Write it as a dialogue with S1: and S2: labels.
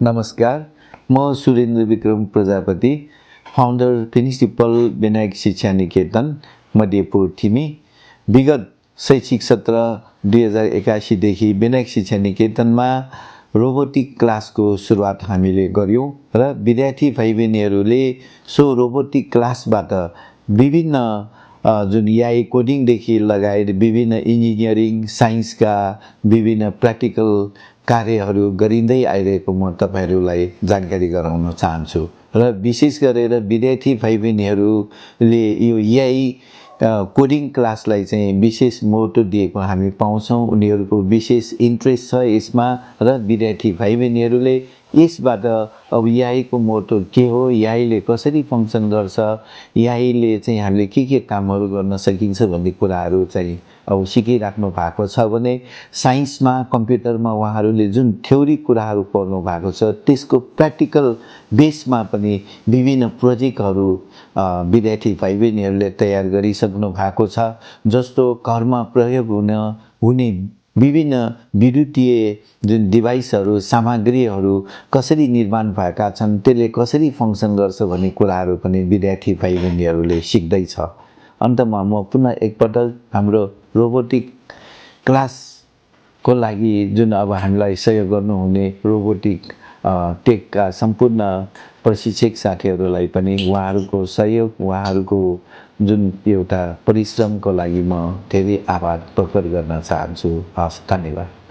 S1: नमस्कार, म Surendra Vikram Prajapati, founder Phoenix Dimple Vinayak शिक्षा निकेतन, मध्यपुर थिमी। विगत शैक्षिक सत्र 2081 देखि विनायक शिक्षा निकेतनमा रोबोटिक क्लासको सुरुवात हामीले गर्यौं र विद्यार्थी भाइबहिनीहरूले सो रोबोटिक क्लासबाट विभिन्न जुन एआई कोडिङदेखि लगायत विभिन्न इन्जिनियरिङ साइन्सका विभिन्न प्र्याक्टिकल कार्यहरू गरिँदै आइरहेको म तपाईहरूलाई जानकारी गराउन चाहन्छु र विशेष गरेर विद्यार्थी भाइबहिनीहरूले यो एआई कोडिङ क्लासलाई चाहिँ विशेष महत्त्व दिएको हामी पाउँछौं। उनीहरूको विशेष इन्ट्रेस्ट छ यसमा र विद्यार्थी भाइबहिनीहरूले यसबाट अब एआई को महत्त्व के हो, एआईले कसरी फङ्सन गर्छ, एआईले चाहिँ हामीले के कामहरू गर्न सकिन्छ भन्ने कुराहरू चाहिँ अब सिकिराख्नु भएको छ भने साइन्समा कम्प्युटरमा उहाँहरूले जुन थ्योरी कुराहरू पढ्नु भएको छ त्यसको प्र्याक्टिकल बेसमा पनि विभिन्न प्रोजेक्टहरू विद्यार्थी भाइबहिनीहरूले तयार गरिसक्नु भएको छ। जस्तो घरमा प्रयोग हुने विभिन्न विद्युतीय जुन डिभाइसहरू सामग्रीहरू कसरी निर्माण भएका छन्, त्यसले कसरी फङ्सन गर्छ भन्ने कुराहरू पनि विद्यार्थी भाइबहिनीहरूले सिक्दैछ। अन्तमा म पुनः एकपटक हाम्रो रोबोटिक क्लासको लागि जुन अब हामीलाई सहयोग गर्नुहुने रोबोटिक टेकका सम्पूर्ण प्रशिक्षक साथीहरूलाई पनि उहाँहरूको सहयोग, उहाँहरूको जुन एउटा परिश्रमको लागि म धेरै आभार प्रकट गर्न चाहन्छु। हस्, धन्यवाद।